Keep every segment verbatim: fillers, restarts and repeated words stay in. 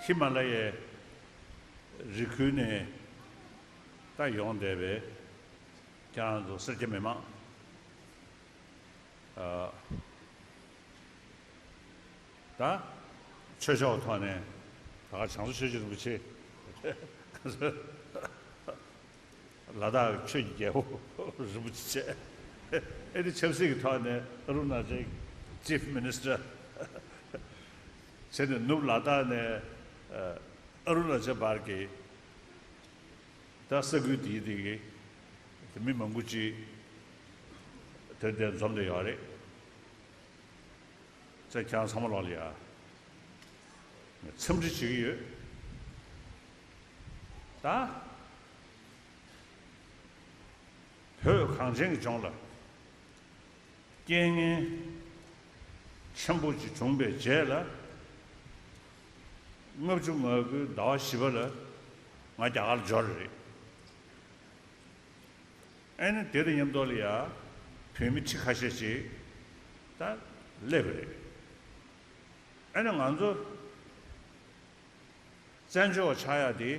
ཧི་མ་ལ་ཡའི་རི་ཁུལ་ནས་ད་ཡོང་བསྡད་པའི་ཁྱེད་རང་ཚོ་སེར་སྐྱ་མི་མང་ཨ། ད་ཆོས་ཕྱོགས་ཐོག་ནས་ད་ག་བྱང་ཆུབ་ཆོས་ཀྱི་རིན་པོ་ཆེ། ལ་དྭགས་ཆོས་ཀྱི་རྒྱལ་པོ་རིན་པོ་ཆེ་བྱས། ཨེ་ནི་ཆབ་སྲིད་ཀྱི་ཐོག་ནས་ཨ་རུ་ན་ཅལ་ཅིཕ་མི་ནི་སི་ཊར་བྱས་ནས་ནུབ་ལ་དྭགས་ནས་ཨ་རུ་ན་ཅལ་བར་གྱི་ད་ས་ཁུལ་དེའི་དེ་གི་མི་མང་པོ་ཅིག་དེར་དེར་འཛོམས་བསྡད་ཡོད་རེད། ཚེ་ཁྱེད་རང་ཚང་མ་ལོག་ལ་ཡ། ངས་འཚམས་འདྲི་བྱེད་ཀྱི་ཡོད། ད། བོད་གངས་ཅན་གྱི་ལྗོངས་ལ། རྐྱེན་ངན་ཆེན་པོ་ཅིག་བྱུང་པའི་རྗེས་ལ། ལྔ་བཅུ་ང་དགུའི་ཟླ་བ་བཞི་པ་ལ། ང་རྒྱ་གར་ལ་འབྱོར་རེད། ཨེ་ནི་དེ་དང་མཉམ་དུ་ལ་ཡ། བོད་མི་ཁྲི་ཁ་ཤས་ཅིག་ད་སླེབས་པ་རེད། ཨེ་ནི་ང་ཚོ་བཙན་བྱོལ་བ་ཆགས་ཡ་དེ་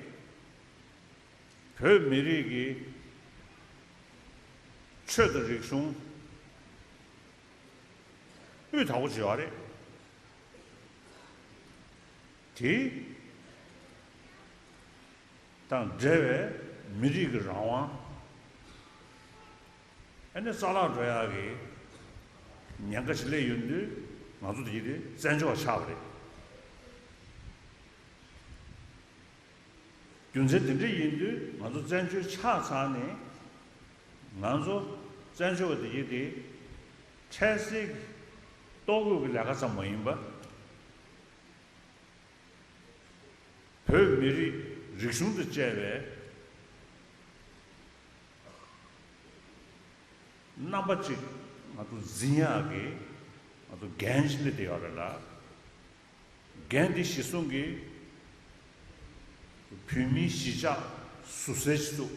བོད་མི་རིགས་ཀྱི་ཆོས་དང་རིག་གཞུང་དབུས་དག་པོ་ཅིག་ཡོད་རེད། དེ། དང་འབྲེལ་བའི་མི་རིགས་ཀྱི་རང་དབང་། ཨ་ནི་རྩ་བརླག་འགྲོ་ཡག་གི་ཉེན་ཁ་ཞིག་སླེབས་ཡོང་དུས་ང་ཚོ་དེ་ཡིན་དུས་བཙན་བྱོལ་བ་ཆགས་པ་རེད། རྒྱུ་མཚན་དེ་འདྲ་ཡིན་དུས་ང་ཚོ་བཙན་བྱོལ་ཆགས་ཚར་ནས་ང་ཚོ་བཙན་བྱོལ་བ་དེ་ཡིན་དེ་འཕྲལ་སེལ་གྱི་ལྟོ་གོས་ཀྱི་ལས་ཀ་ཙམ་མ་ཡིན་པ། བོད་མི་རིགས་རིག་གཞུང་དང་བཅས་པའི་རྣམ་པ་གཅིག་ང་ཚོ་འཛིན་ཡག་གི་ང་ཚོ་འགན་ཞིག་སླེབས་བསྡད་ཡོད་རེད་ལ། འགན་འདི་གཞི་བཟུང་གིས་བོད་མིའི་གཞིས་ཆགས་ཟུར་གསལ་ཞིག་བཙུགས།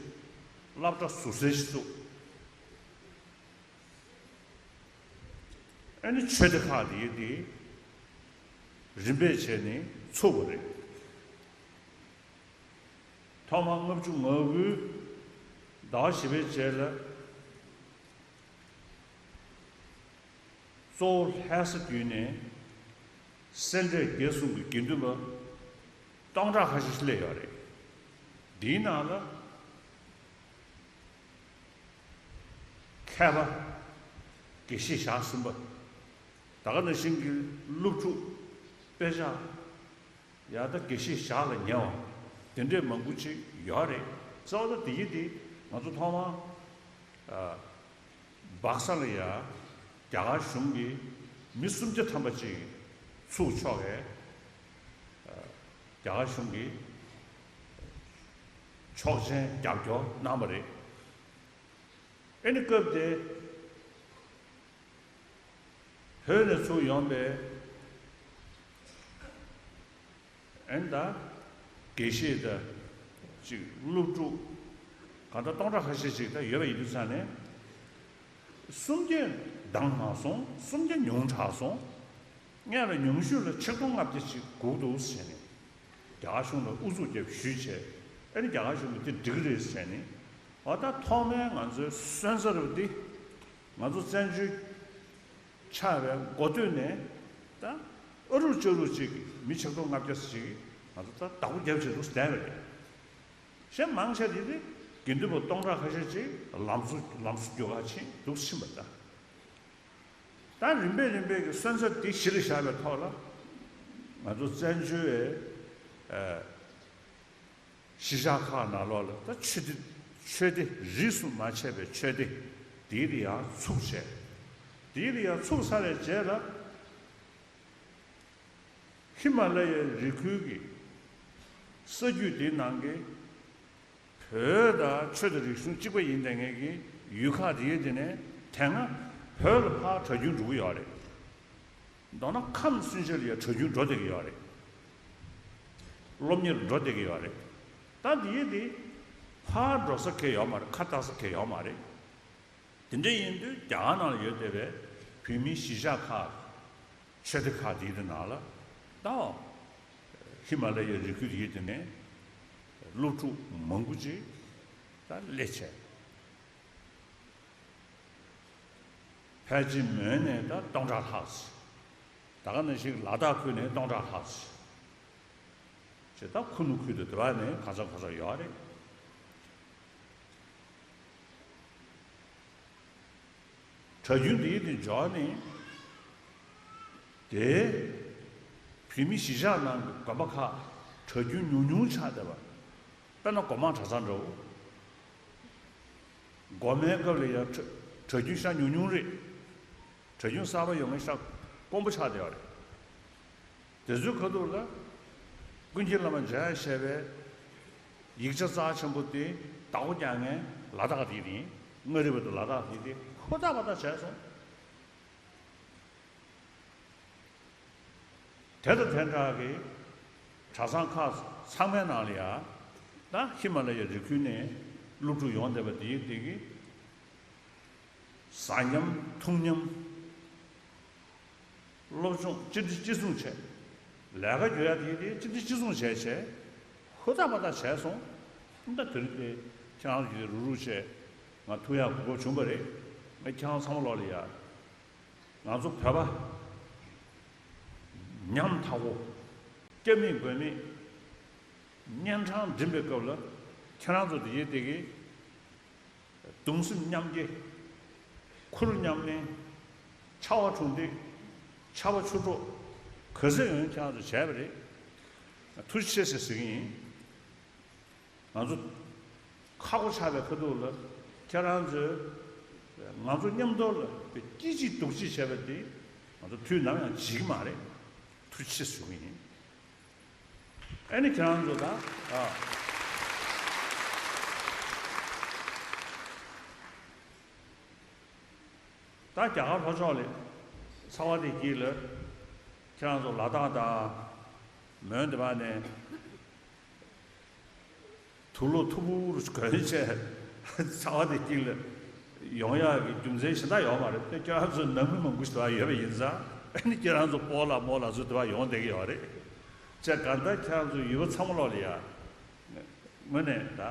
སློབ་གྲྭ་ཟུར་གསལ་ཞིག་བཙུགས། ཨ་ནི་ཆོས་སྡེ་ཁག་དེ་དེ་རིམ་པས་བྱས་ནས་ཚུགས་པ་རེད། ཐོག་མར་ལྔ་བཅུ་ང་དགུའི་ཟླ་བ་བཞི་པའི་རྗེས་ལ་གཙོ་བོ་ལྷ་ས་བརྒྱུད་ནས་སེ་འབྲས་དགེ་གསུམ་གྱི་དགེ་འདུན་པ་སྟོང་ཕྲག་ཁ་ཤས་ཤིག་སླེབས་ཡོད་རེད། འདིའི་ནང་ལ། མཁས་པ། དགེ་བཤེས་ཞག་གསུམ་པ། ད་ག་ནང་བཞིན་གྱི་སློབ་ཕྲུག་དཔེ་ཆ་ཡ་ད་དགེ་བཤེས་ཞག་ལ་ཉེ་བ་དེ་འདྲས་མང་པོ་ཅིག་ཡོད་རེད། གཙོ་བོ་ད་དེ་ཡི་དེ་ང་ཚོ་ཐོག་མར་ཨ། སྦག་ས་ལ་ཡ་རྒྱ་གར་གཞུང་གིས་མི་སུམ་བརྒྱ་ཐམ་པ་ཅིག་ཚུགས་ཆོག་གས། རྒྱ་གར་གཞུང་གིས་ཆོག་མཆན་རྒྱབ་སྐྱོར་གནང་བ་རེད། ཨེ་ནི་སྐབས་དེ་བོད་ནས་ཚུར་ཡོང་པའི་ཨེ་ནི་ད་དགེ་བཤེས་དང་ཅིག་སློབ་ཕྲུག་གང་ལྟར་སྟོང་ཕྲག་ཁ་ཤས་ཅིག་ད་ཡོད་པ་ཡིན་དུས་ཙང་ནས། སུམ་བརྒྱ་འདང་མ་སོང་། སུམ་བརྒྱ་ཉུང་དྲགས་སོང་། སྔོན་ལ་ཉུང་ཤོས་ལ་ཆིག་སྟོང་ལྔ་བརྒྱ་ཅིག་སྒུག་འདུག་ཟེར་ནས་རྒྱ་གར་གཞུང་ལ་ཨུ་ཚུགས་རྒྱབ་ཞུས་བྱས། ཨ་ནི་རྒྱ་གར་གཞུང་གིས་འདི་འགྲིག་གི་རེད་ཟེར་ནས། འོ་ད་ཐོག་མའི་ང་ཚོའི་སོན་རྩ་རུ་འདི་ང་ཚོ་བཙན་བྱོལ་ཆགས་པའི་འགོ་སྟོད་ནས་ད་ཨ་རུག་ལྕགས་རུག་ཅིག་མི་ཆིག་སྟོང་ལྔ་བརྒྱ་ཅིག་ང་ཚོ་ད་བདག་པོ་རྒྱབ་བྱས་འདུག་བསྡད་པ་རེད། གཞན་མང་ཆེ་དེ་དེ་དགེ་འདུན་པ་སྟོང་ཕྲག་ཁ་ཤས་ཅིག་ལམ་སང་ལམ་སང་རྒྱུག་ག་ཕྱིན་འདུག་ཕྱིན་པ་ད། ད་རིམ་པས་རིམ་པས་ཀྱི་སོན་རྩ་འདི་གཞི་ལ་བཞག་པའི་ཐོག་ལ་ང་ཚོ་བཙན་བྱོལ་བའི་ཨ་གཞིས་ཆགས་ཁག་ནང་ལོགས་ལ་ད་ཆོས་སྡེ་ཆོས་སྡེ་རིས་སུ་མ་ཆད་པའི་ཆོས་སྡེ་དེའི་ལ་ཡང་ཚུགས་བྱས། དེའི་ལ་ཡང་ཚུགས་ཚར་བའི་རྗེས་ལ། ཧི་མ་ལ་ཡའི་རི་ཁུལ་གྱི་ས་རྒྱུད་དེའི་ནང་གི་བོད་དང་ཆོས་དང་རིག་གཞུང་གཅིག་པ་ཡིན་བསྡད་མཁན་གྱི་ཡུལ་ཁག་དེ་ཡིན་དེ་ནས་དེ་སྔ་བོད་ལ་ཕར་གྲགས་རྒྱུན་འགྲོ་གི་ཡོད་རེད། མདོར་ན་ཁམས་སུན་ཆད་ལ་ཡང་གྲགས་རྒྱུན་འགྲོ་བསྡད་ཀྱི་ཡོད་རེད། སློབ་གཉེར་འགྲོ་བསྡད་ཀྱི་ཡོད་རེད། ད་དེ་ཡིན་དེ་ཕར་འགྲོ་ས་གང་ཡང་ཡོད་མ་རེད། ཁ་གྲག་ས་གང་ཡང་ཡོད་མ་རེད། དེ་འདྲ་ཡིན་དུས་རྒྱ་གར་ནང་ལ་ཡོད་བསྡད་པའི་བོད་མིའི་གཞིས་ཆགས་ཁག་ཆོས་སྡེ་ཁག་དེའི་ནང་ལ་ད་ ཧི་མ་ལ་ཡའི་རི་ཁུལ་དེའི་དེ་ནས་སློབ་ཕྲུག་མང་པོ་ཅིག་ད་སླེབས་བྱས། ཕལ་ཆེར་མོན་ནས་ད་སྟོང་ཕྲག་ལྷག་ཙམ། ད་ག་ནང་བཞིན་ལ་དྭགས་ཁུལ་ནས་སྟོང་ཕྲག་ལྷག་ཙམ། ཅེས་ད་ཁུ་ནུ་ཁུལ་དུ་དེ་བ་ནས་གང་ས་གང་ས་ཡོད་རེད། གྲྭ་རྒྱུན་དེའི་དེ་འཇོག་ནས་དེ་བོད་མི་གཞིས་ཆགས་ནང་གི་དགོན་པ་ཁག་གྲྭ་རྒྱུན་ཉུང་ཉུང་ཆགས་བསྡད་པ། དཔེར་ན་སྒོ་མང་གྲྭ་ཚང་འདྲ་བོ། སྒོ་མའི་སྐབས་ལ་ཡང་གྲྭ་གྲྭ་རྒྱུན་ཤ་ཉུང་ཉུང་རེད། གྲྭ་རྒྱུན་གསར་པ་ཡོང་མཁན་ཤ་དཀོན་པོ་ཆགས་བསྡད་པ་རེད། དེ་ཚོའི་ཁ་ཐུག་ལ་ཀུན་མཁྱེན་བླ་མ་འཇམ་དབྱངས་བཞད་པའི་ཡིག་ཆ་རྩ་ཆེན་པོ་དེ་བདག་པོ་རྒྱག་མཁན་ལ་དྭགས་དེ་རེད། མངའ་རིས་པ་དང་ལ་དྭགས་དེ་དེ་ཧུར་ཐག་པ་ཐག་བྱས་སོང་། དེ་དང་དེ་འདྲ་གི་གྲྭ་ཚང་ཁག་ཚང་མའི་ནང་ལ་ཡ་ད་ཧི་མ་ལ་ཡའི་རི་ཁུལ་ནས་སློབ་ཕྲུག་ཡོང་བསྡད་པ་དེ་དེ་གི་ཟ་མཉམ་འཐུང་མཉམ། སློབ་སྦྱོང་གཅིག་སྒྲིལ་གཅིག་མཚུངས་བྱས། ལས་ཀ་རྒྱུ་ཡ་དེ་དེ་གཅིག་སྒྲིལ་གཅིག་མཚུངས་བྱས་བྱས། ཧུར་ཐག་པ་ཐག་བྱས་སོང་། ད་དེ་རིང་དེ་ཁྱེད་རང་ཚོ་གིས་རུག་རུག་བྱས་ང་ཐུག་ཡ་གོ་སྐབས་བྱུང་བ་རེད། ང་ཁྱེད་རང་ཚང་མ་ལོག་ལ་ཡ། ང་ཚོ་བོད་པ་ཉམ་ཐག་པོ། སྐྱབས་མེད་མགོན་མེད། གཉན་འཕྲང་འགྲིམ་པའི་སྐབས་ལ་ཁྱེད་རང་ཚོ་དེ་ཡེ་དེ་གི་གདུང་སེམས་མཉམ་སྐྱེད། ཁུར་མཉམ་ལེན། ཆར་པ་དྲུང་འདེགས། ཆར་པ་ཆུ་གྲོགས། ག་ཚོད་ཡོང་ཁྱེད་རང་ཚོ་བྱས་པ་རེད། ཐུགས་རྗེ་ཆེ་ཟེར་ཟེར་གྱི་ཡིན། ང་ཚོ་ཁག་པོ་ཆགས་པའི་ཁ་ཐུག་ལ་ཁྱེད་རང་ཚོས་ང་ཚོ་མཉམ་དུ་ལ་སྐྱིད་སྐྱིད་སྡུག་སྐྱིད་བྱས་པ་དེ་ང་ཚོ་དུས་ནམ་ཡང་བརྗེད་ཀྱི་མ་རེད། ཐུགས་རྗེ་ཆེ་ཞུ་གི་ཡིན། ཨ་ནི་ཁྱེད་རང་ཚོ་ད་ཨ། ད་རྒྱ་གར་ལྷོ་ཕྱོགས་ལ་ཚ་བ་དེ་དཀྱིལ་ལ་ཁྱེད་རང་ཚོ་ལ་དྭགས་དང་མོན་དེ་བ་ནས་དུག་ལོག་ཐུ་བུ་རུ་གོན་བྱས་ཚ་བ་དེ་དཀྱིལ་ལ་ཡོང་ཡག་གི་རྒྱུ་མཚན་གཞན་དག་ཡོད་མ་རེད་དེ། ཁྱེད་རང་ཚོ་ནང་མི་མང་པོ་ཞིག་དེ་བ་ཡོད་པ་ཡིན་ཙང་ཨ་ནི་ཁྱེད་རང་ཚོ་སྤོ་ལགས་རྨོ་ལགས་ཚོ་དེ་བ་ཡོང་བསྡད་ཀྱི་ཡོད་རེད། བྱས་གང་ལྟར་ཁྱེད་རང་ཚོ་ཡུལ་པ་ཚང་མ་ལོག་ལ་ཡ། དངོས་གནས་ད།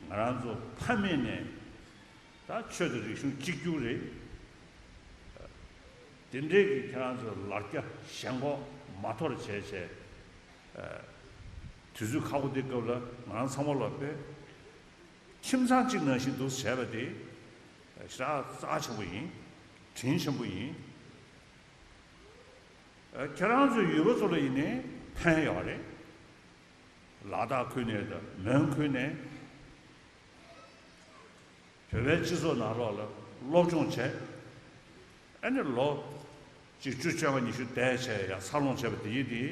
ང་རང་ཚོ་ཕ་མེས་ནས་ད་ཆོས་དང་རིག་གཞུང་གཅིག་གྱུར་རེད། དེ་འདྲའི་གི་ཁྱེད་རང་ཚོ་ལ་རྒྱ་ཞེན་ཁོག་མ་དོར་བྱས་བྱས། དུས་ཚོད་ཁག་པོ་འདི་སྐབས་ལ་ང་རང་ཚང་མ་ལ་དཔེ་ཁྱིམ་ཚང་གཅིག་ནང་བཞིན་འདུག་བྱས་པ་དེ་ཞེ་དྲག་རྩ་ཆེན་པོ་ཡིན། དྲིན་ཆེན་པོ་ཡིན། ཁྱེད་རང་ཚོའི་ཡུལ་པ་ཚོ་ལ་ཡིན་ནའི་ཕན་ཡོད་རེད། ལ་དྭགས་ཁུལ་ནས་དང་མོན་ཁུལ་ནས་བོད་པའི་སྤྱི་ཚོགས་ནང་ལོགས་ལ་སློབ་སྦྱོང་བྱས། ཨ་ནི་ལོ་གཅིག་བཅུ་བཅོ་ལྔ་ཉི་ཤུ་བསྡད་བྱས་ཡང་འཚར་ལོངས་བྱས་པ་དེ་ཡིན་ཏེ།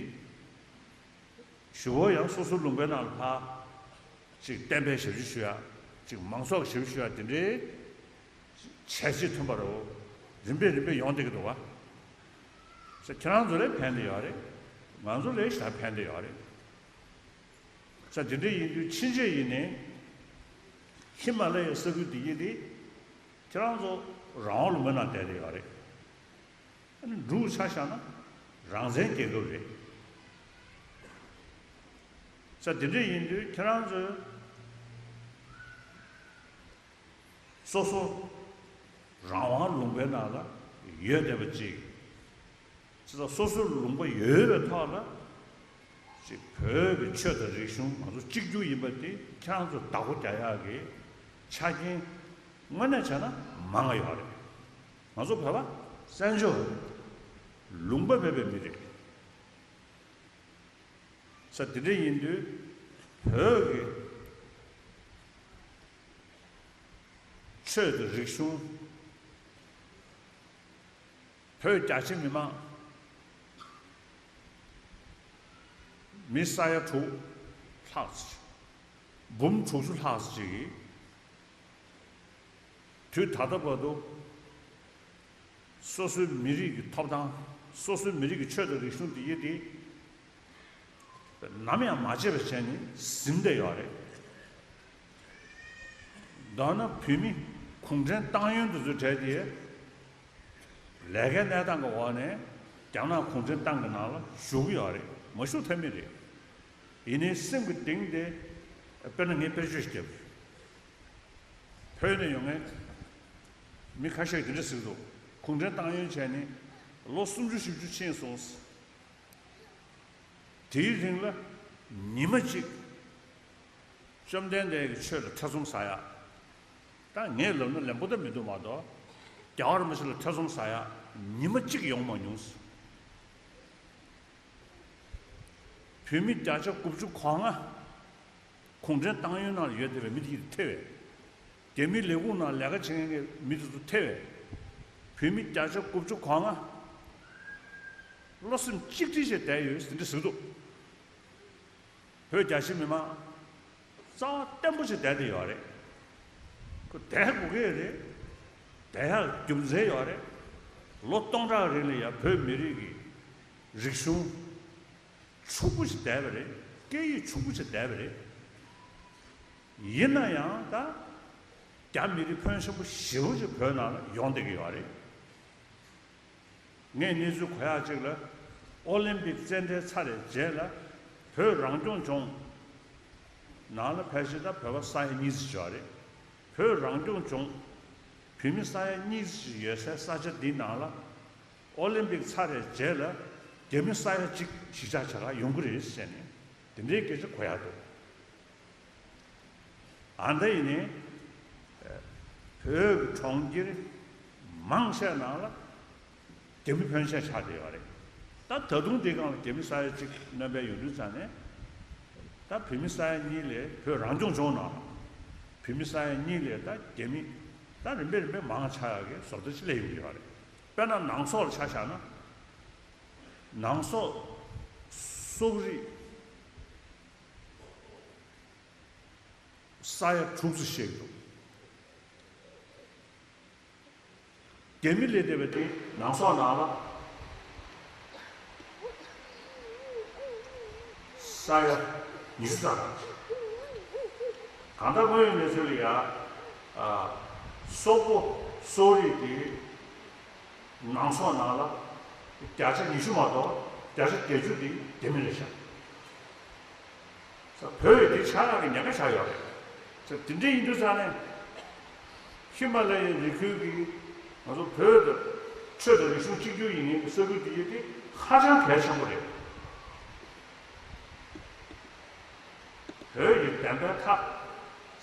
གཞུག་གུ་ཡང་སོ་སོའི་ལུང་པའི་ནང་ལ་ཕར་ཅིག་གཏན་འབེབས་ཞབས་ཞུ་ཞུ་ཡ། ཅིག་མང་ཚོགས་ཞབས་ཞུ་ཞུ་ཡ་དེ་འདྲའི་བྱས་རྗེས་མཐུན་པ་རེད། རིམ་པས་རིམ་པས་ཡོང་བསྡད་ཀྱི་འདུག་བ། ས་ཁྱེད་རང་ཚོ་ལ་ཕན་བསྡད་ཡོད་རེད། ང་ཚོ་ལ་ཞེ་དྲག་ཕན་བསྡད་ཡོད་རེད། ས་དེ་འདྲ་ཡིན་དུས་ཕྱིན་ཆད་ཡིན་ནའི་ཧི་མ་ལ་ཡའི་ས་ཁུལ་འདི་ཡིན་ཏེ་ཁྱེད་རང་ཚོ་རང་དབང་ལུང་པའི་ནང་བསྡད་བསྡད་ཡོད་རེད། ཨ་ནི་འབྲུག་ཆ་བཞག་ན་རང་བཙན་རྒྱལ་ཁབ་རེད། ས་དེ་འདྲ་ཡིན་དུས་ཁྱེད་རང་ཚོས་སོ་སོ་རང་དབང་ལུང་པའི་ནང་ལ་ཡོད་བསྡད་པ་ཅིག་ཅི་ལྟར་སོ་སོའི་ལུང་པ་ཡོད་པའི་ཐོག་ལ་ཅིག་བོད་ཀྱི་ཆོས་དང་རིག་གཞུང་ང་ཚོ་གཅིག་གྱུར་ཡིན་པ་དེ་ཁྱེད་རང་ཚོ་བདག་པོ་རྒྱག་ཡག་གི་ཆ་རྐྱེན་དངོས་གནས་བྱས་ན་མང་ང་ཡོད་རེད། ང་ཚོ་བོད་པ་བཙན་བྱོལ་ལུང་པ་མེད་པའི་མི་རེད། ས་དེ་འདྲ་ཡིན་དུས་བོད་ཀྱི་ཆོས་དང་རིག་གཞུང་། བོད་རྒྱ་ཆེ་མི་མང་མི་ས་ཡ་དྲུག་ལྷག་ཙམ་ཅིག་འབུམ་དྲུག་ཅུ་ལྷག་ཙམ་ཅིག་གིས་དུས་ད་ལྟ་བར་དུ་སོ་སོའི་མི་རིགས་ཀྱི་ཐོབ་ཐང་། སོ་སོའི་མི་རིགས་ཀྱི་ཆོས་དང་རིག་གཞུང་འདི་ཡེ་འདི་ནམ་ཡང་མ་བརྗེད་པ་བྱས་ནས་ཟིན་བསྡད་ཡོད་རེད། མདོར་ན་བོད་མི་གུང་ཁྲན་ཏང་ཡོན་དེ་ཚོའི་གྲས་དེ་ལས་ཀའི་གནས་སྟངས་ཀྱི་འོག་ནས་རྒྱ་ནག་གུང་ཁྲན་ཏང་གི་ནང་ལ་ཞུགས་ཀྱི་ཡོད་རེད། མ་ཞུ་ཐབས་མེད་རེད། ཡིན་ནའི་སེམས་ཀྱི་གཏིང་དེ། དཔེར་ན་ངས་དཔེར་བརྗོད་ཞིག་བརྒྱབ་རེད། བོད་ནས་ཡོང་མཁན་མི་ཁ་ཤས་འདི་འདྲ་ཟེར་གྱི་འདུག་གུང་ཁྲན་ཏང་ཡོན་བྱས་ནས་ལོ་སུམ་ཅུ་བཞི་བཅུ་ཕྱིན་སོང་། དེའི་རིང་ལ་ཉི་མ་གཅིག་བཅོམ་ལྡན་འདས་ཀྱི་ཆོས་ལ་ཐེ་ཚོམ་ཟ་ཡག་ད་ངས་ལབ་ན་ལན་པོ་ད་མི་འདུག་མ་གཏོགས། རྒྱལ་བ་རིན་པོ་ཆེ་ལ་ཐེ་ཚོམ་ཟ་ཡག་ཉི་མ་གཅིག་ཡོང་མ་མྱོང་། བོད་མི་བརྒྱ་ཆ་དགུ་བཅུ་གོ་ལྔ་གུང་ཁྲན་ཏང་ཡོན་ནང་ལ་ཡོད་བསྡད་པའི་མི་དེ་ཐེ་བས། རྒྱ་མིའི་ལས་ཁུངས་ནང་ལས་ཀ་བྱེད་མཁན་གྱི་མི་དེ་ཚོ་ཐེ་བས། བོད་མི་བརྒྱ་ཆ་དགུ་བཅུ་གོ་ལྔ་བློ་སེམས་གཅིག་སྒྲིལ་བྱས་བསྡད་ཡོད་ཟེར་འདྲ་ཟེར་འདུག་བོད་རྒྱ་ཆེ་མི་མང་རྩ་བ་བརྟན་པོ་ཞིག་བསྡད་བསྡད་ཡོད་རེད། ཁོ་བསྡད་དགོས་ཀྱི་རེད། བསྡད་ཡག་རྒྱུ་མཚན་ཡོད་རེད། ལོ་སྟོང་ཕྲག་རིང་ལ་ཡང་བོད་མི་རིགས་ཀྱི་རིག་གཞུང་ཕྱུག་པོ་ཞིག་བསྡད་པ་རེད། སྐད་ཡིག་ཕྱུག་པོ་ཞིག་བསྡད་པ་རེད། ཡིན་ན་ཡང་ད་རྒྱ་མི་རིགས་ཕོན་ཆེན་པོ་ཞེ་པོ་ཅིག་བོད་ནང་ལ་ཡོང་བསྡད་ཀྱི་ཡོད་རེད། ངས་གནས་ཚུལ་གོ་ཡག་ཅིག་ལ། ཨོ་ལིམ་པིག་རྩེད་འགྲན་ཚར་བའི་རྗེས་ལ་བོད་རང་སྐྱོང་ལྗོངས་ནང་ལ་ཕལ་ཆེར་ད་བོད་པ་ས་ཡ་གཉིས་ཙམ་ཡོད་རེད། བོད་རང་སྐྱོང་ལྗོངས་བོད་མི་ས་ཡ་གཉིས་ཙམ་ཡོད་སའི་ས་ཆ་འདི་ནང་ལ་ཨོ་ལིམ་པིག་ཚར་བའི་རྗེས་ལ་རྒྱ་མི་ས་ཡ་གཅིག་གཞིས་ཆགས་བྱ་ག་ཡོང་གི་རེད་ཟེར་ནས་དེ་འདྲའི་སྐད་ཆ་གོ་ཡག་འདུག་ཨ་ནི་ད་ཡིན་ནའི། བོད་ཀྱི་གྲོང་ཁྱེར་མང་ཆེ་ནང་ལ་རྒྱ་མི་ཕོན་ཆེན་ཆགས་བསྡད་ཡོད་རེད། ད་ད་དུང་དེའི་སྒང་ལ་རྒྱ་མི་ས་ཡ་གཅིག་སྣོན་པའི་ཡོང་དུས་ཙང་ནས། ད་བོད་མི་ས་ཡ་གཉིས་ལས་བོད་རང་སྐྱོང་ལྗོངས་ནང་ལ་བོད་མི་ས་ཡ་གཉིས་ལས་ད་རྒྱ་མི་ད་རིམ་པས་རིམ་པས་མང་ཆགས་ཡག་གི་བཟོ་ལྟ་ཅིག་སླེབས་ཡོང་གི་ཡོད་རེད། དཔེར་ན་ནང་སོག་ལ་ཆ་བཞག་ན། ནང་སོག་སོག་རིགས་ས་ཡ་དྲུག་ཙམ་བཤད་ཀྱི་འདུག་རྒྱ་མི་སླེབས་བསྡད་པ་དེ་ནང་སོག་ནང་ལ་ས་ཡ་ཉི་ཤུ་ཙམ་རེད། གང་ལྟར་དངོས་ཡོད་གནས་ཚུལ་ལ་ཡ། ཨ། སོག་པོ་སོག་རིགས་དེ་ནང་སོག་ནང་ལ་བརྒྱ་ཆ་ཉི་ཤུ་མ་གཏོགས་བརྒྱ་ཆ་བརྒྱད་ཅུ་དེ་རྒྱ་མི་རེད་ཤག་ས་བོད་ཡིས་དེ་ཆགས་ཡག་གི་ཉེན་ཁ་ཆགས་ཡོད་རེད། ས་དེ་འདྲ་ཡིན་དུས་ཙང་ནས་ཧི་མ་ལ་ཡའི་རི་ཁུལ་གྱི་ང་ཚོ་བོད་དུ་ཆོས་དང་རིག་གཞུང་གཅིག་གྱུར་ཡིན་མཁན་གྱི་ས་ཁུལ་དེ་ཡིན་དེ་ཧ་ཅང་གལ་ཆེན་པོ་རེད། བོད་ཀྱི་བདེན་པའི་མཐའ་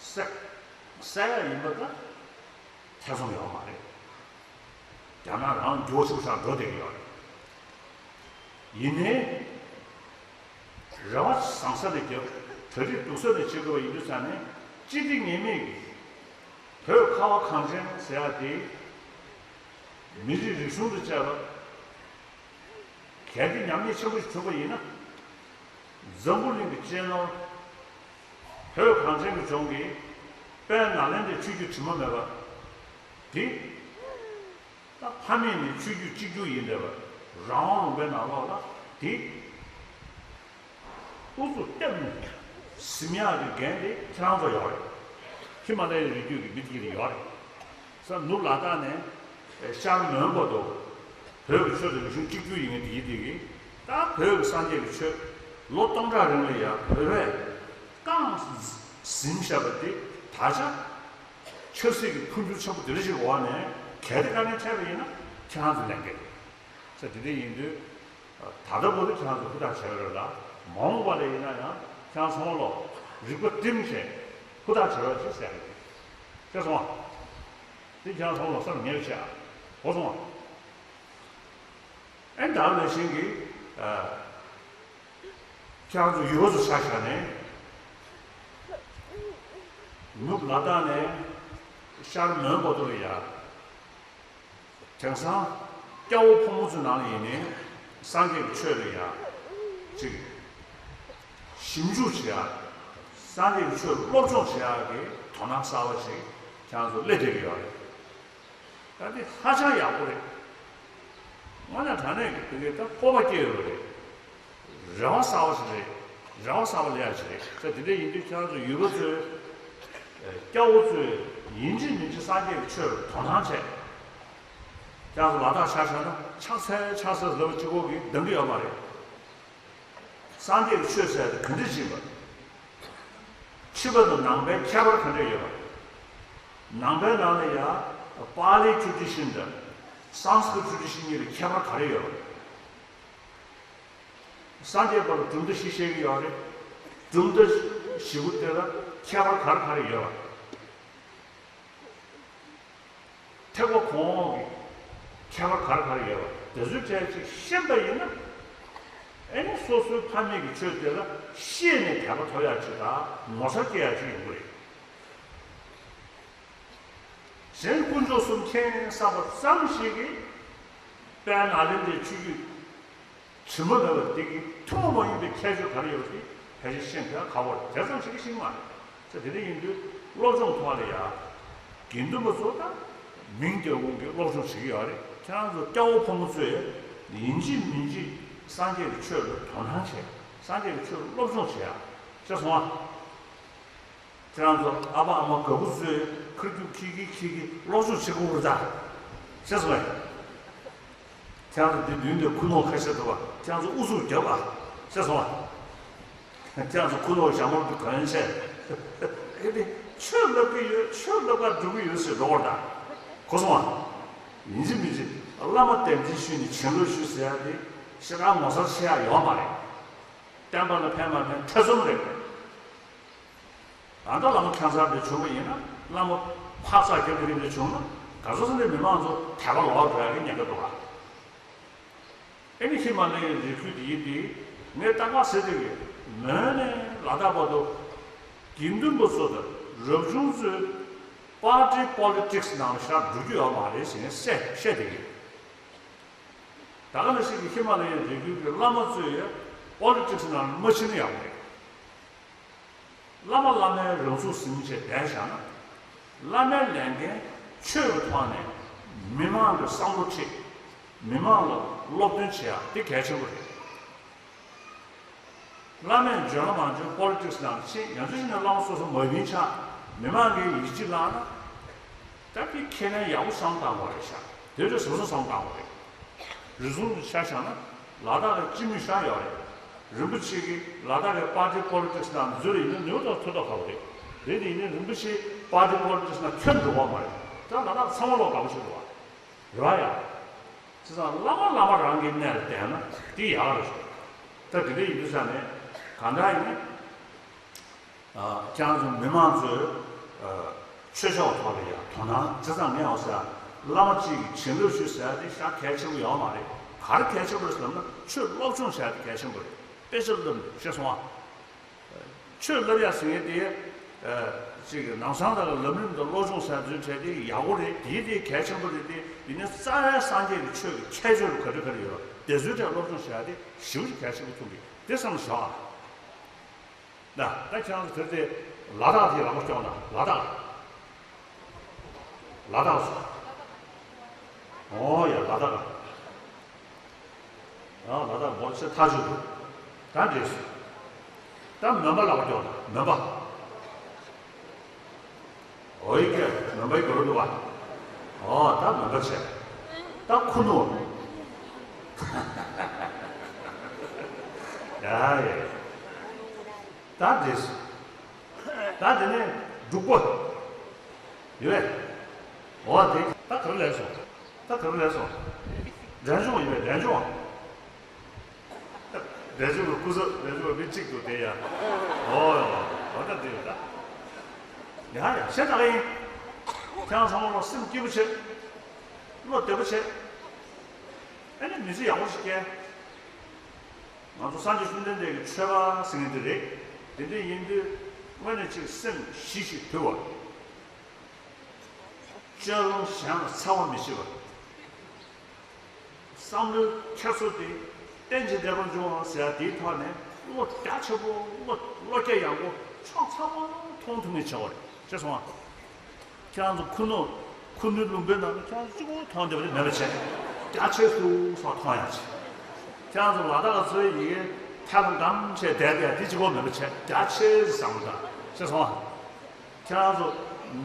གསལ་གསལ་ཡག་ཡིན་པ་ད་ཐེ་ཚོམ་ཡོད་མ་རེད། རྒྱ་ནག་རང་འགྱོ་ཆོག་ཆག་འགྲོ་བསྡད་ཀྱི་ཡོད་རེད། ཡིན་ནའི། རེ་བ་བཟང་ས་ནས་རྒྱབ། གྲ་སྒྲིག་སྡུག་ས་ནས་བྱེད་དགོས་པ་ཡིན་དུས་ཙང་ནས་སྤྱི་བདེ་ངེས་མེད་ཀྱི་བོད་ཁ་བ་གངས་ཅན་ཟེར་ཡག་དེ་མི་རིགས་རིག་གཞུང་དང་བཅས་པ་གལ་ཏེ་ཉམས་ཉེས་ཆེན་པོ་ཞིག་བྱུང་བ་ཡིན་ན། འཛམ་བུ་གླིང་གི་གཅེས་ནོར་བོད་གངས་ཅན་གྱི་ལྗོངས་ཀྱི་དཔལ་ནཱ་ལེནྡྲའི་ཆོས་བརྒྱུད་དྲི་མ་མེད་པ་དེ། ད་ཕ་མེས་ནས་ཆོས་བརྒྱུད་གཅིག་གྱུར་ཡིན་བསྡད་པ་རང་དབང་ལུང་པའི་ནང་ལོགས་ལ་དེ་ཨུ་ཚུགས་བརྟན་པོ་ཟིན་ཡག་གི་འགན་དེ་ཁྱེད་རང་ཚོ་ཡོད་རེད། ཧི་མ་ལ་ཡའི་རི་རྒྱུད་ཀྱི་མི་དེ་གི་ཡོད་རེད། ས་ནུབ་ལ་དྭགས་ནས་ཤར་མོན་གྷོ་དུ་བོད་ཀྱི་ཆོས་དང་རིག་གཞུང་གཅིག་གྱུར་ཡིན་མཁན་དེ་ཡིན་དེ་གི་ད་བོད་ཀྱི་སངས་རྒྱས་ཀྱི་ཆོས་ལོ་སྟོང་ཕྲག་རིང་ལ་ཡང་བོད་པས་རྐང་ཟིན་བཞག་པ་དེ་ད་ཆ། ཆབ་སྲིད་ཀྱི་འཕོ་འགྱུར་ཆེན་པོ་དེ་འདྲ་ཞིག་འོག་ནས་གལ་ཏེ་དཀའ་ངལ་འཕྲད་པ་ཡིན་ན་ཁྱེད་རང་ཚོ་ལས་འགན་རེད། ས་དེ་འདྲ་ཡིན་དུས་ད་ལྟ་བར་དུ་ཁྱེད་རང་ཚོ་ཧུར་ཐག་བྱེད་རོགས་ལ། མ་འོངས་པ་ལ་ཡིན་ན་ཡང་ཁྱེད་རང་ཚང་མ་ལོ་རིག་པ་བསྒྲིམས་བྱས་ཧུར་ཐག་བྱེད་རོགས་ཞེས་ཟེར་གི་རེད། ཤེས་སོང་ཨ། དེ་ཁྱེད་རང་ཚང་མ་ལོ་བསམ་ངེས་བྱས་ཨ། གོ་སོང་ཨ། ཨེ་ད་ནང་བཞིན་གྱི། ཁྱེད་རང་ཚོ་ཡུལ་པ་ཚོ་ཆ་བཞག་ནས། ནུབ་ལ་དྭགས་ནས་ཤར་མོན་གྷོ་དུ་ལ་ཡ། དེང་སང་སྐྱ་བོ་ཕོ་མོ་ཚོའི་ནང་ལ་ཡིན་ནའི་སངས་རྒྱས་ཀྱི་ཆོས་ལ་ཡ། ཅིག་ཞིབ་འཇུག་བྱེད་ཡ། སངས་རྒྱས་ཀྱི་ཆོས་སློབ་སྦྱོང་བྱེད་ཡ་གི་དོ་སྣང་གསར་པ་ཞིག་ཁྱེད་རང་ཚོ་སླེབས་བསྡད་ཀྱི་ཡོད་རེད། ད་འདི་ཧ་ཅང་ཡག་པོ་རེད། དངོས་གནས་དྲང་གནས་ཀྱི་དེ་གའི་ད་སྤོབས་པ་སྐྱེ་ཡོད་རེད། རེ་བ་གསར་པ་ཞིག་རེད། རེ་བ་གསར་པ་སླེབས་ཡག་ཞིག་རེད། ད་དེ་འདྲ་ཡིན་དུས་ཁྱེད་རང་ཚོ་ཡུལ་པ་ཚོས་སྐྱ་བོ་ཚོས་ཡིན་གཅིག་མིན་གཅིག་སངས་རྒྱས་ཀྱི་ཆོས་ལ་དོ་སྣང་བྱས། ཁྱེད་རང་ཚོ་ལ་དྭགས་ཆ་བཞག་ན་ཕྱག་འཚལ་ཕྱག་འཚལ་ཟེར་བ་གཅིག་པོ་གིས་འདང་གི་ཡོད་མ་རེད། སངས་རྒྱས་ཀྱི་ཆོས་ཟེར་ཡ་དེ་ག་འདྲ་ཞིག་ཡིན་པ། ཕྱི་པ་དང་ནང་པའི་ཁྱད་པར་ག་འདྲ་ཡོད་པ། ནང་པའི་ནང་ལ་ཡང་པཱ་ལིའི་ཊེ་རེ་ཌི་ཤན་དང་སཾ་སྐྲྀ་ཊ་ཊེ་རེ་ཌི་ཤན་གཉིས་ལ་ཁྱད་པར་ག་རེ་ཡོད་པ། སངས་རྒྱས་པ་ལ་གྲུབ་མཐའ་བཞི་བཤད་ཀྱི་ཡོད་རེད། གྲུབ་མཐའ་བཞི་པོ་དེ་ལ་ཁྱད་པར་ག་རེ་ག་རེ་ཡོད་པ། ཐེག་པ་གོང་འོག་གི་ཁྱད་པར་ག་རེ་ག་རེ་ཡོད་པ་དེ་ཚོའི་གྲས་ཅིག་ཤེས་པ་ཡིན་ན། ཨེ་ནི་སོ་སོའི་ཕ་མེས་ཀྱི་ཆོས་དེ་ལ་ཤེས་ནས་དད་པ་ཐོབ་ཡག་ཅིག་དང་ངོ་མཚར་སྐྱེ་ཡག་ཅིག་ཡོང་གི་རེད། གཞན་དཀོན་མཆོག་གསུམ་མཁྱེན་བསམ་པ་ཙམ་ཞིག་གིས་དཔལ་ནཱ་ལེནྡྲའི་ཆོས་བརྒྱུད་དྲི་མ་མེད་པ་འདི་གི་ཐུན་མོང་མ་ཡིན་པའི་ཁྱད་ཆོས་ག་རེ་ཡོད་པ་དེ་ཕལ་ཆེར་ཤེས་ཐུབ་ཡག་ཁག་པོ་རེད། དེ་ཙམ་ཞིག་གིས་ཤེས་ཀྱི་མ་རེད། ཚེ་དེ་འདྲ་ཡིན་དུས་སློབ་སྦྱོང་ཐོག་ལ་ཡ་དགེ་འདུན་པ་ཚོ་དང་མིང་རྒྱག་ཁུངས་ཀྱི་སློབ་སྦྱོང་བྱེད་ཀྱི་ཡོད་རེད། ཁྱེད་རང་ཚོ་སྐྱ་བོ་ཕོ་མོ་ཚོས་ཡིན་གཅིག་མིན་གཅིག་སངས་རྒྱས་ཀྱི་ཆོས་ལ་དོ་སྣང་བྱེད། སངས་རྒྱས་ཀྱི་ཆོས་ལ་སློབ་སྦྱོང་བྱེད་ཡ། ཤེས་སོང་ང་། ཁྱེད་རང་ཚོ་ཨ་ཕ་ཨ་མ་དགའ་པོ་ཚོས་ཁ་རྒྱུག་ཁྱི་ཁྱི་ཁྱི་ཁྱི་སློབ་སྦྱོང་བྱེད་དགོས་རེད་ད། ཤེས་སོང་ངས། ཁྱེད་རང་ཚོ་འདི་མདུན་དུ་ཁུ་ནོར་ཁ་ཤས་འདུག་པ། ཁྱེད་རང་ཚོ་ཨུ་ཚུགས་རྒྱབ་ཨ། ཤེས་སོང་ང་། ཁྱེད་རང་ཚོ་ཁུ་ནོར་ཞྭ་མོ་འདི་གོན་བྱས། ཨེ་འདི་ཆོས་བསླབ་ཀྱི་ཡོད། ཆོས་བསླབ་གར་འགྲོ་གི་ཡོད་ཟེར་འགྲོ་བར་ད། གོ་སོང་ང་། ཡིན་གཅིག་མིན་གཅིག་བླ་མ་དམ་ཚིག་ཞུས་ནས་བྱིན་རླབས་ཞུ་ཟེར་ཡ་དེ་ཤ་ཁང་ངོ་མཚར་ཆེ་ཡ་ཡོད་མ་རེད། བསྟན་པ་ལ་ཕན་མ་ཕན་ཐེ་ཚོམ་རེད། ད་ལྟ་བླ་མ་ཁྱད་མཚར་དེ་བྱུང་བ་ཡིན་ན། བླ་མ་འཕག་འཚག་རྒྱབ་ཀྱི་རིགས་དེ་བྱུང་ན། ག་ཚོད་ཙམ་ནས་མི་མང་ཚོ་དད་པ་ལོག་འགྲོ་ཡ་གི་ཉེན་ཁ་འདུག་ཨ། ཨེ་ནི་ཧི་མ་ལ་ཡའི་རི་ཁུལ་དེ་ཡིན་དེ། ངས་ད་ག་ཟེར་དེ་གི་མོན་ནས་ལ་དྭགས་བར་དུ་དགེ་འདུན་པ་ཚོ་དང་རབ་བྱུང་ཚོས་པར་ཊི་པོ་ལི་ཊིག་སི་ནང་ལ་ཤར་འགྲོ་རྒྱུ་ཡོད་མ་རེད་ཟེར་ནས་བཤད་བཤད་དེ་གི། ད་ག་ནང་བཞིན་གྱི་ཧི་མ་ལ་ཡའི་རི་རྒྱུད་ཀྱི་བླ་མ་ཚོས་ཡང་པོ་ལི་ཊིག་སི་ནང་མ་ཕྱིན་ན་ཡག་པོ་རེད། བླ་མ་བླ་མའི་རང་ཚུགས་ཟིན་བྱས་བསྡད་བཞག་ན། བླ་མའི་ལས་འགན་ཆོས་ཀྱི་ཐོག་ནས་མི་མང་གི་བསམ་བློ་ཁྲིད། མི་མང་ལ་སློབ་སྟོན་བྱེད་ཡག་དེ་གལ་ཆེན་པོ་རེད། བླ་མས་འཇོན་ལ་མ་འཇོན་པོ་ལི་ཊིག་སི་ནང་ཕྱིན། ཡང་ཅིན་ནས་བླ་མ་སོ་སོ་མ་བིན་ཆགས། མི་མང་གིས་ཡིད་ཆེས་བླངས་ན། ད་དེ་ཁས་ལེན་ཡག་པོ་བསམ་བཏང་བ་རེད་ཤག་དེ་འདྲ་ཟུར་ཟ་བསམ་བཏང་བ་རེད། རེ་ཟུང་དུ་ཆ་བཞག་ན་ལ་དྭགས་ལ་སྤྱི་མོས་ཤག་ཡོད་རེད། རིན་པོ་ཆེ་གིས་ལ་དྭགས་ཀྱི་པར་ཊི་པོ་ལི་ཊིག་སི་ནང་འཛུལ་ཡིན་ན་ནུས་ཐོག་ཐུབ་ཐོབ་ཁ་བ་རེད། རེད་དེ་ཡིན་ན་རིན་པོ་ཆེ་པར་ཊི་པོ་ལི་ཊིག་སི་ནང་ཁྱོན་འགྲོ་བ་མ་རེད། ད་ལ་དྭགས་ཚང་མ་ལོག་དགའ་པོ་བྱེད་འགྲོ་བ། རེད་བ་ཡ། བྱས་ཙང་བླ་མ་བླ་མ་རང་གི་གནས་ལ་བསྡད་ན་དེ་ཡག་རེད། ད་དེ་འདྲ་ཡིན་དུས་ཙང་ནས་གང་ལྟར་ཡིན། ཨ། ཁྱེད་རང་ཚོ་མི་མང་ཚོས་ཨ། ཆོས་ཕྱོགས་ཐོག་ལ་ཡང་དོ་སྣང་། བྱས་ཙང་ངས་འོ་ཟེར། བླ་མ་གཅིག་གིས་བྱིན་རླབས་ཞུས་ཟེར་ཡ་དེ་ཞེ་དྲག་གལ་ཆེན་པོ་ཡོད་མ་རེད། ག་རེ་གལ་ཆེན་པོ་རེད་ཟེར་ན་ཆོས་སློབ་སྦྱོང་བྱས་ཡ་དེ་གལ་ཆེན་པོ་རེད། དཔེ་ཆ་བསླབ་ནས་ཤེས་སོང་ཨ། ཆོས་བསླབ་ཡ་ཟེར་མཁན་དེ། ཨ། ཅིག་ནང་སང་དག་ལ་ལམ་རིམ་དང་སློབ་སྦྱོང་ཟེར་ཚུལ་བྲལ་དེ་ཡག་པོ་རེད། དེའི་དེ་གལ་ཆེན་པོ་རེད་དེ། ཡིན་ནའི་རྩ་བའི་སངས་རྒྱས་ཀྱི་ཆོས་ཀྱི་ཁྱད་ཆོས་ག་རེ་ག་རེ་ཡོད་དེ་ཚོའི་གྲས་སློབ་སྦྱོང་བྱེད་ཡ་དེ་ཞེ་པོ་ཅིག་གལ་ཆེན་པོ་མཐོང་གི། དེ་བསམ་བཞག་ཨ། ན་ད་ཁྱེད་རང་ཚོ་དེར་དེ་ལ་དྭགས་དེ་ལག་པ་སྐྱོང་ན་ལ་དྭགས། ལ་དྭགས་སོ། ཨོ་ཡ་ལ་དྭགས། ཨ་ལ་དྭགས་འབོར་ཆེ་ཐག་ཆོད་འདུག་ད་འདྲེས་སོ། ད་མོན་པ་ལག་པ་སྐྱོང་ན་མོན་པ། ཨོ་ཡི་ཀེ་མོན་པའི་གོ་རུ་འདུག་བ། ཨོ་ད་མོན་པ་ཆེ། ད་ཁུ་ནུ། ཡ་ཡ། ད་འདྲེས་སོ། ད་དེ་ནས་འབྲུག་པ་ཡོད་པས། འོ་དེ་ད་ག་རེ་ལས་སོང་། ད་ག་རེ་ལས་སོང་། འབྲས་ལྗོངས་ཡོད་པས། འབྲས་ལྗོངས། འབྲས་ལྗོངས་ཀྱི་སྐུ་ཚབ་འབྲས་ལྗོངས་མི་གཅིག་འདུག་དེ་ཡ། འོ་འོ་ད་དེ་ཡོད་ད། ཡ་ཡ་བཤད་ད་ག་ཡིན། ཁྱེད་རང་ཚང་མ་ལ་སེམས་སྐྱིད་པོ་བྱེད། བློ་བདེ་པོ་བྱེད། ཨ་ནི་མི་ཚེ་ཡག་པོ་ཞིག་སྐྱེལ། ང་ཚོ་སངས་རྒྱས་བཅོམ་ལྡན་འདས་ཀྱི་ཆོས་པ་ཟེར་མཁན་འདི་རེད། དེ་འདྲ་ཡིན་དུས་དངོས་གནས་ཅིག་སེམས་ཞི་ཞིང་དུལ་བ། སྤྱོད་ལམ་གཞན་ལ་འཚེ་བ་མི་བྱེད་པ། བསམ་བློའི་འཁྱེར་སོ་དེ་རྟེན་ཅིང་འབྲེལ་པར་འབྱུང་བ་ཟེར་ཡ་དེའི་ཐོག་ནས་བློ་རྒྱ་ཆེ་པོ། བློ་བློ་སྐྱེད་ཡངས་པོ། ཕྱོགས་ཚང་མ་མཐོང་ཐུབ་མཁན་བྱེད་དགོས་རེད། ཤེས་སོང་ང་། ཁྱེད་རང་ཚོ་ཁུ་ནུ་ཁུ་ནུའི་ལུང་པའི་ནང་དུ་ཁྱེད་རང་ཚོ་གཅིག་པུ་མཐོང་བསྡད་པ་དེ་མེད་པ་བྱས། རྒྱ་ཆེ་སུ་སོགས་མཐོང་ཡག་བྱས། ཁྱེད་རང་ཚོ་ལ་དྭགས་ཚོའི་ཡི་གེ་ཐལ་འགམ་བྱས་བསྡད་པ་དེ་གཅིག་པུ་མེད་པ་བྱས། རྒྱ་ཆེ་བཟང་པོ་དང་། ཤེས་སོང་ང་། ཁྱེད་རང་ཚོ་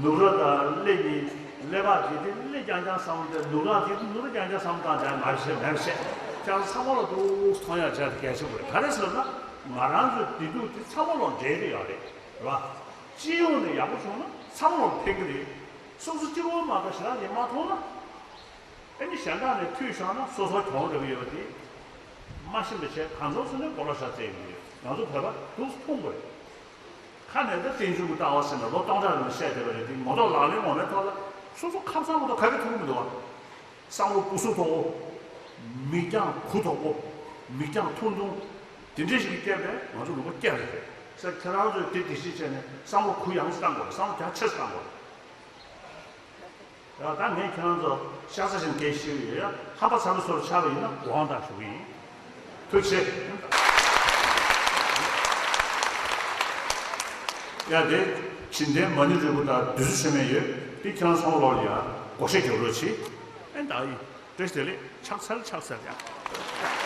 ནུབ་ར་དང་གླེ་གཉིས། གླེ་བག་དེ་དེ་གླེ་རྐྱང་རྐྱང་བསམ་བློ་བཏང་། ནུབ་ར་དེ་དེ་ནུབ་ར་རྐྱང་རྐྱང་བསམ་བློ་བཏང་བྱས་མ་བྱས་མེད་པ་བྱས། ཁྱེད་རང་ཚོ་ཚང་མ་ལ་འདུག་མཐོང་ཡག་བྱས་དེ་གལ་ཆེན་པོ་རེད། ག་རེ་ཟེར་ན། ང་རང་ཚོའི་བདེ་སྡུག་དེ་ཚང་མ་ལོག་འབྲེལ་གྱི་ཡོད་རེད། རེད་བ། སྤྱི་ཡོངས་ནས་ཡག་པོ་བྱུང་ན་ཚང་མ་ལོག་ཕན་གྱི་རེད། སོ་སོ་གཅིག་པོ་མ་གཏོགས་ཞེ་དྲག་ལས་མ་མཐོང་ན། ཨེ་ནི་གཞན་དག་ནས་འཐུས་བཞག་ན་སོ་སོ་གྱོང་རག་གི་ཡོད་པ་དེ། མ་ཤེས་པ་བྱས་གང་འཚམ་ཟེར་ནས་མགོ་ལོག་ཤ་བཙལ་གྱི་ཡོད། ང་ཚོ་བོད་པ་འདུག་སེ་མཐོང་དགོས། ཁ་ནས་ད་བསྟན་འགྱུར་གྱི་ལྟ་བ་ཟེར་ནས་ལོ་སྟོང་ཕྲག་རིང་བཤད་བསྡད་པ་རེད་དེ། ངོ་ཐོག་ལག་ལེན་ངོ་མའི་ཐོག་ལ་སོ་སོ་ཁ་བཟང་མ་གཏོགས་ག་གེ་ཐུབ་ཀྱི་མི་འདུག་བ། བསམ་བློ་སྤུ་སུ་དོག་པོ། མིག་རྒྱང་གུ་དོག་པོ། མིག་རྒྱང་ཐུང་ཐུང་། དེ་འདྲས་ཞིག་གིས་བསྐྱལ་བས་ང་ཚོ་ལུང་པ་བསྐྱལ་རེད་དེ། ས་ཁྱེད་རང་ཚོས་དེ་བདེ་སྐྱིད་བྱས་ནས་བསམ་བློ་གུ་ཡངས་སུ་བཏང་དགོས། བསམ་བློ་རྒྱ་ཆེ་སུ་བཏང་དགོས། ཡ། ད་ངས་ཁྱེད་རང་ཚོ་ཤ་ཚ་ཞིག་སྐད་ཞུས་ཡོད། ཡ། ཧམ་པ་ཚ་པོ་ཚོར་ཆགས་པ་ཡིན་ན་དགོངས་དག་ཞུ་གི་ཡིན། ཐུགས་རྗེ་ཆེ། ཡ། དེ་བྱིན་ལྡན་མ་ཎི་རིལ་བུ་དང་བདུད་རྩི་མཆོད་མེ་ཡོད། དེ་ཁྱེད་རང་ཚོ་ལོག་ཡ་བགོ་བཤའ་རྒྱག་རོགས་གྱིས། ཨེ། ད་ཡིན། བཀྲ་ཤིས་བདེ་ལེགས། ཕྱག་འཚལ་ཕྱག་འཚལ་ཡ།